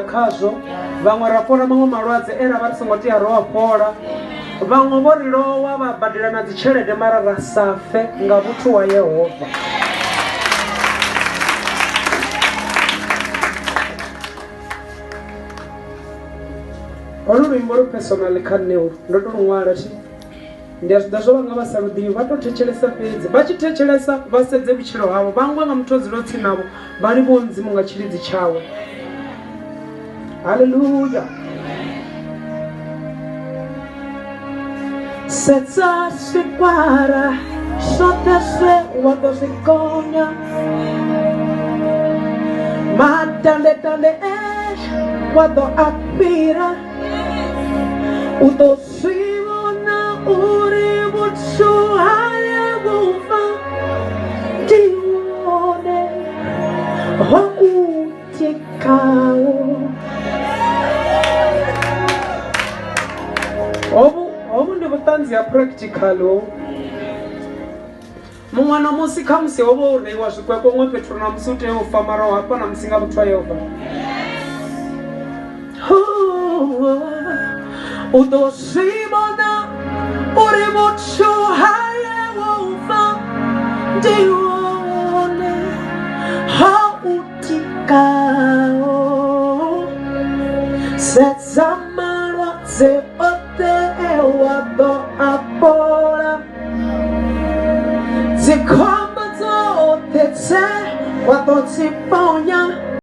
Khazwo vhaṅwe ra fhola maṅwe malwadze e ra vha ri songo tea ro a fhola, vhaṅwe vho ri lowa vha badela na dzitshelede mara ra sa fe nga vhuthu wa Yehova. Holu luimbo lu personal kha nṋe holu ndo to lu ṅwala thi ndi a zwi ḓa zwo vhanga vha sa lu ḓivhi vha to thetshelesa fhedzi vha tshi thetshelesa vha sedze vhutshilo havho vha ngwe nga muthu o dzulaho tsini navho vha livhuwe mudzimu nga tshilidzi tshawe. Haleluya. Sedza zwikwara zwoṱhe zwe wa ḓo zwi gonya matandetande e wa ḓo a fhira u ḓo zwi vhona uri vhuthu ha Yehova ndi wone ho u tikaho. Hovhu hovhu ndi vhuṱanzi ha practical hovhu. Muṅwe na musi khamusi ho vha ho reiwa zwikwekwe huṅwe fhethu na musi u tea u fa mara hafha na musi nga vhuthu ha Yehova. U ḓo zwi vhona uri vhuthu ha Yehova ndi hone ho u tikaho. Sedza malwadze oṱhe e wa ḓo a fhola. Dzikhombo dzoṱhe dze wa ḓo dzi ponya.